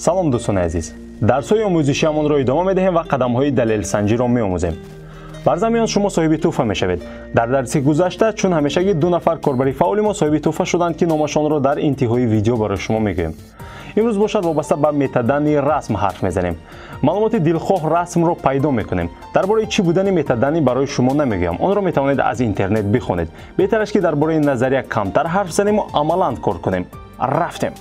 Салом, дӯстони азиз! Дарсҳои омӯзишиамонро идома медиҳем ва қадамҳои далелсанҷиро меомӯзем. Бар замин шумо соҳиби тӯҳфа мешавед. Дар дарси гузашта, чун ҳамешагӣ, ду нафар корбари фаъоли мо соҳиби тӯҳфа шуданд, ки номашонро дар интиҳои видео барои шумо мегӯем. Имрӯз бошад, вобаста ба метаданные расм ҳарф мезанем. Маълумоти дилхоҳ расмро пайдо мекунем. Дар бораи чӣ будани метаданные барои шумо намегӯям, онро метавонед аз интернет бихонед. Беҳтараш, ки дар бораи назария камтар ҳарф занему амалан кор кунем. Рафтем!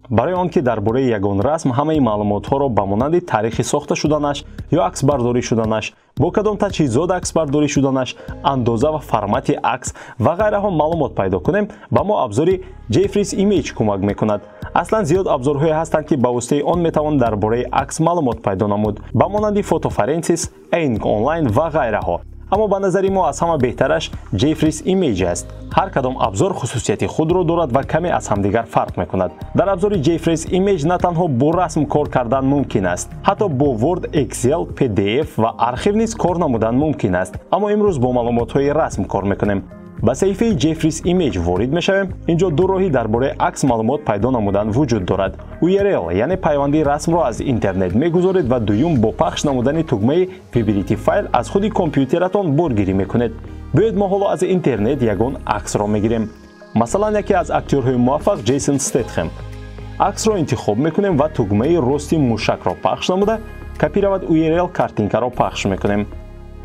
Барои он ки дар бораи ягон расм ҳамаи маълумотҳоро, ба монанди таърихи сохта шуданаш ё аксбардорӣ шуданаш, бо кадом таҷҳизот аксбардорӣ шуданаш, андоза ва формати акс ва ғайраҳо маълумот пайдо кунем, ба мо абзори JFreeze Image кӯмак мекунад. Аслан зиёд абзорҳое ҳастанд, ки ба воситаи он метавон дар бораи акс маълумот пайдо намуд, ба монанди FotoForensics, Einc Online ва ғайраҳо. Аммо ба назари мо аз ҳама беҳтараш JFreeze Image аст. Ҳар кадом абзор хусусияти худро дорад ва каме аз ҳамдигар фарқ мекунад. Дар абзори JFreeze Image на танҳо бо расм кор кардан мумкин аст, ҳатто бо Word, Excel, PDF ва архив низ кор намудан мумкин аст. Аммо имрӯз бо маълумотҳои расм кор мекунем. Ба саҳифаи JFreeze Image ворид мешавем. Инҷо ду роҳи дар бораи акс маълумот пайдо намудан вуҷуд дорад. URL, яъне пайванди расмро аз интернет мегузоред, ва дуюм, бо пахш намудани тугмаи «Выберите файл» аз худи компютератон боргирӣ мекунед. Биёед, мо ҳоло аз интернет ягон аксро мегирем, масалан, яке аз актёрҳои муваффақ Ҷейсон Стетхем. Аксро интихоб мекунем ва тугмаи рости мушакро пахш намуда, «Копировать URL картинка» ро пахш мекунем.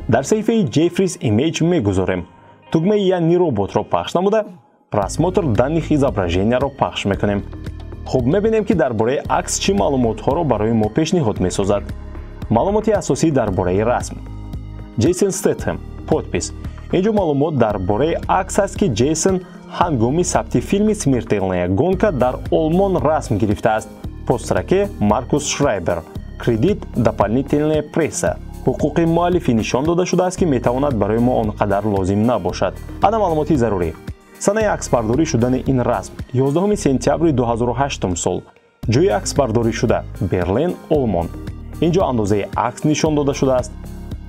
Дар саҳифаи JFreeze Image мегузорем. Тугмаи «Я не робот» ро пахш намуда, «Просмотр данных изображения» ро пахш мекунем. Хуб, мебинем, ки дар бораи акс чӣ маълумотҳоро барои мо пешниҳод месозад. Маълумоти асосӣ дар бораи расм: Ҷейсон Стетхем, подпись. Инҷо маълумот дар бораи акс аст, ки Ҷейсон ҳангоми сабти филми «Смертельная гонка» дар Олмон расм гирифтааст. По строке Маркус Шрайбер, кредит «Дополнительная пресса». Ҳуқуқи муаллифӣ нишон дода шудааст, ки метавонад барои мо он қадар лозим набошад. Ана маълумоти зарурӣ: санаи аксбардорӣ шудани ин расм 11 сентябри 2008 сол, ҷои аксбардорӣ шуда Берлин, Олмон. Ин ҷо андозаи акс нишон дода шудааст.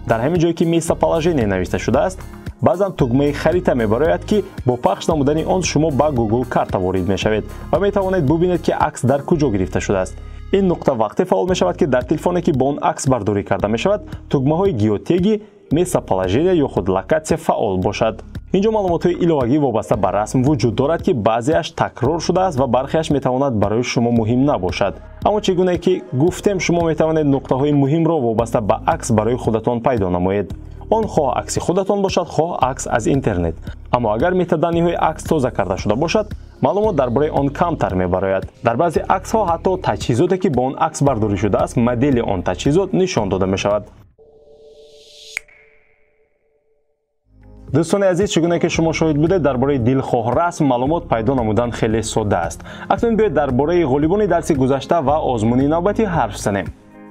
Дар ҳамин ҷое ки «Местоположение» навишта шудааст, баъзан тугмаи харита мебарояд, ки бо пахш намудани он шумо ба Google карта ворид мешавед ва метавонед бубинед, ки акс дар куҷо гирифта шудааст. Ин нуқта вақте фаъол мешавад, ки дар телефоне, ки бо он акс бардорӣ карда мешавад, тугмаҳои геотеги, местоположение ё худ локатсия фаъол бошад. Инҷо маълумотҳои иловагӣ вобаста ба расм вуҷуд дорад, ки баъзеаш такрор шудааст ва бархеаш метавонад барои шумо муҳим набошад. Аммо чӣ гуне ки гуфтем, шумо метавонед нуқтаҳои муҳимро вобаста ба акс барои худатон пайдо намоед, он хоҳ акси худатон бошад, хоҳ акс аз интернет. Аммо агар метаданные ҳои акс тоза карда шуда бошад, маълумот дар бораи он камтар мебарояд. Дар баъзе аксҳо ҳатто таҷҳизоте, ки бо он акс бардорӣ шудааст, модели он таҷҳизот нишон дода мешавад. Дӯстони азиз, чӣ гуна ки шумо шоҳид будед, дар бораи дилхоҳ расм маълумот пайдо намудан хеле содда аст. Акнун биёед, дар бораи ғолибони дарси гузашта ва озмуни навбатӣ ҳарф занем.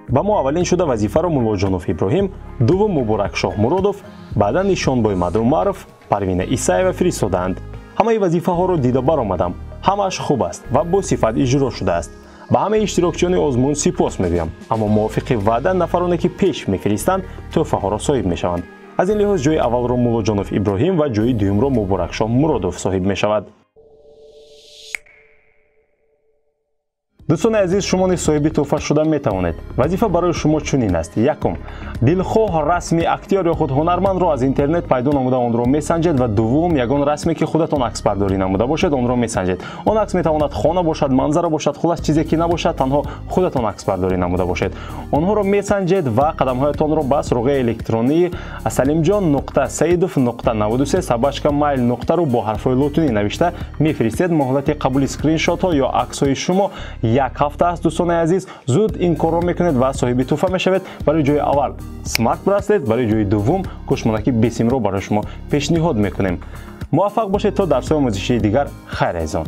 Ба мо аввалин шуда вазифаро Муллоҷонов Иброҳим, дуввум Муборакшоҳ Муродов, баъдан Нишонбой Мадумаров, Парвина Исаева фиристодаанд. Ҳамаи вазифаҳоро дида баромадам, ҳамааш хуб аст ва бо сифат иҷро шудааст. Ба ҳамаи иштирокчиёни озмун сипос мегӯям. Аммо мувофиқи ваъда, нафароне, ки пеш мефиристанд, тӯҳфаҳоро соҳиб мешаванд. Аз ин лиҳоз ҷои аввалро Муллоҷонов Иброҳим ва ҷои дуюмро Муборакшоҳ Муродов соҳиб мешавад. Дӯстони азиз, шумо низ соҳиби тӯҳфа шуда метавонед. Вазифа барои шумо чунин аст: якум, дилхоҳ расми актёр ё худ ҳунармандро аз интернет пайдо намуда, онро месанҷед, ва дуввум, ягон расме, ки худатон аксбардорӣ намуда бошед, онро месанҷед. Он акс метавонад хона бошад, манзара бошад, хулас, чизе ки набошад, танҳо худатон аксбардорӣ намуда бошед. Онҳоро месанҷед ва қадамҳоятонро ба суроғаи электронии salimjon.saidov.93@mail.ru бо ҳарфҳои лотунӣ навишта мефиристед. Муҳлати қабули скриншотҳо ё аксҳои шумо як ҳафта аст. Дӯстони азиз, зуд ин корро мекунед ва соҳиби тӯҳфа мешавед. Барои ҷои аввал смарт браслет, барои ҷои дуввум гӯшмонаки бесимро барои шумо пешниҳод мекунем. Муваффақ бошед. То дарсҳои омӯзишии дигар, хайр, азизон.